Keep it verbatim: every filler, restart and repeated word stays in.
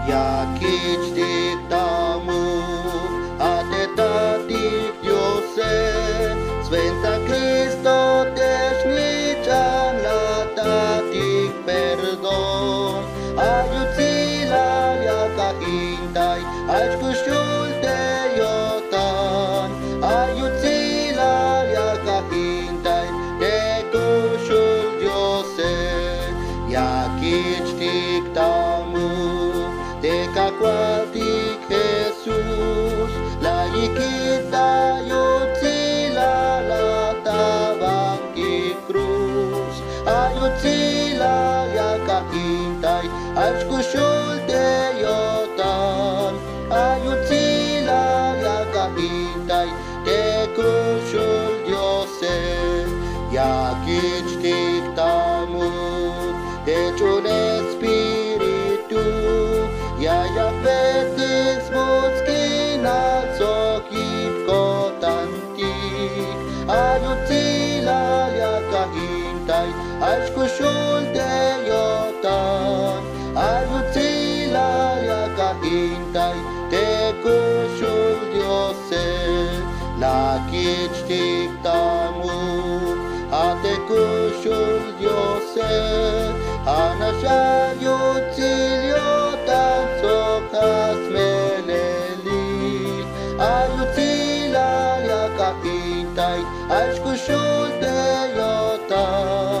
Ya kich'tik ta muk', a te Tatik Diose, swenta Cristo te xnich'an la tatik perdón. Ay yutsilal ya kajintay, ay xkuxul te yo'tan. Ay yutsilal ya kajintay te kuxul Diose. Ya kich'tik ta muk' te Kajwaltik Jesús, la yikit ta yutsilal la ta banti cruz. Ay yutsilal ya kajintay, ay xkuxul te yo'tan. Ay yutsilal ya kajintay te kuxul Diose. Ya kich'tik ta muk' te Ch'ul Espíritu, ya yakbetik smuts'kinal sok yip ko'tan. Ay yutsilal ya kajintay, ay xkuxul te yo'tan. Ay yutsilal ya kajintay te kuxul Diose. La kich'tik ta muk' a te kuxul Diose. A nax ay yutsil yo'tan sok a smelel. Ay yutsilal ya kajintay, ay xkuxul te yo'tan.